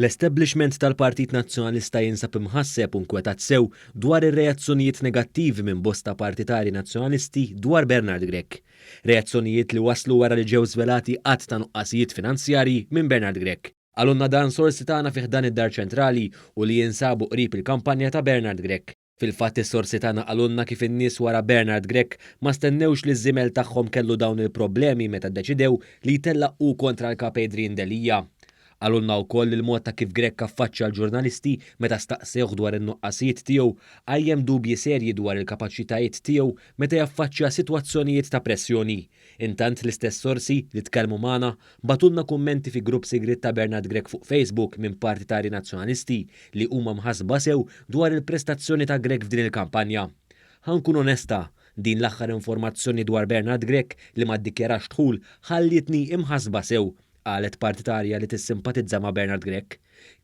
L-establishment tal-Partit Nazzjonalista jinsab imħasseb u nkwetat sew dwar ir-reazzjonijiet negattivi minn bosta partitarji Nazzjonalisti dwar Bernard Grech. Reazzjonijiet li waslu wara li ġew żvelati għadd ta' nuqqasijiet finanzjarji minn Bernard Grech. Qalulna dan sorsi tagħna fi ħdan id-Dar Ċentrali u li jinsabu qrib il-kampanja ta' Bernard Grech. Fil-fatt is-sorsi tagħna qalulna kif in-nies wara Bernard Grech ma stennewx li ż-żiemel tagħhom kellu dawn il-problemi meta ddeċidew li jtellaq hu kontra l-Kap Adrian Delia. Qalulna wkoll li l-mod ta' kif Grech affaċċja l-ġurnalisti meta staqsewh dwar in-nuqqasijiet tiegħu qajjem dubji serji dwar il-kapaċitajiet tiegħu meta jaffaċċja sitwazzjonijiet ta' pressjoni. Intant l-istess sorsi li tkellmu magħna bagħtulna kummenti fi grupp sigriet ta' Bernard Grech fuq Facebook minn partitarji Nazzjonalisti li huma mħassba sew dwar il-prestazzjoni ta' Grech f'din il-kampanja. Ħa nkun onesta, din l-aħħar informazzjoni dwar Bernard Grech li ma ddikjarax dħul ħallietni imħassba sew, qalet partitarja li tissimpatizza ma' Bernard Grech.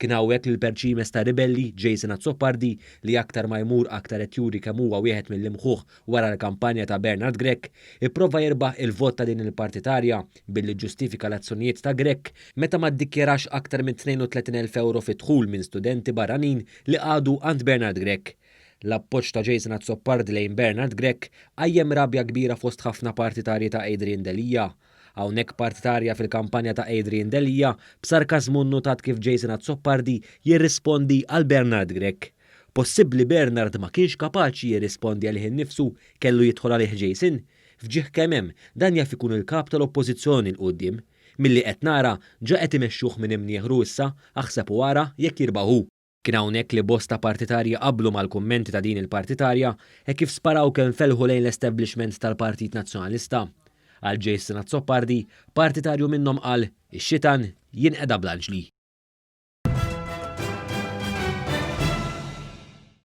Kien hawnhekk li l-perċimes ta' ribelli, Jason Azzopardi, li aktar ma jmur aktar qed juri kemm huwa wieħed mill-imħuħ wara l-kampanja ta' Bernard Grech, ipprova jirbaħ il-vot ta' din il-partitarja billi ġġustifika l-azzjonijiet ta' Grech meta ma ddikjarax aktar minn 32,000 ewro fi dħul minn studenti barranin li qagħdu għand Bernard Grech. L-appoġġ ta' Jason Azzopardi lejn Bernard Grech qajjem rabja kbira fost ħafna partitarji ta' Adrian Delia. Hawnhekk partitarja fil-kampanja ta' Adrian Delia b'sarkażmu nnutat kif Jason Azzopardi jirrispondi għal Bernard Grech. Possibbli Bernard ma kienx kapaċi jirrispondi għalih innifsu kellu jidħol għalih Jason? F'ġieħ kemm hemm, dan jaf ikun il-kap tal-Oppożizzjoni 'l quddiem. Milli qed nara, ġa qed imexxuh minn imnieħru issa, aħseb u ara jekk jirbaħ hu. Kien hawnhekk li bosta partitarji qablu mal-kummenti ta' din il-partitarja hekk kif sparaw kemm felħu lejn l-establishment tal-Partit Nazzjonalista. Għal Jason Azzopardi, partitarju minnhom qal, Ix-xitan jinqeda bl-anġli.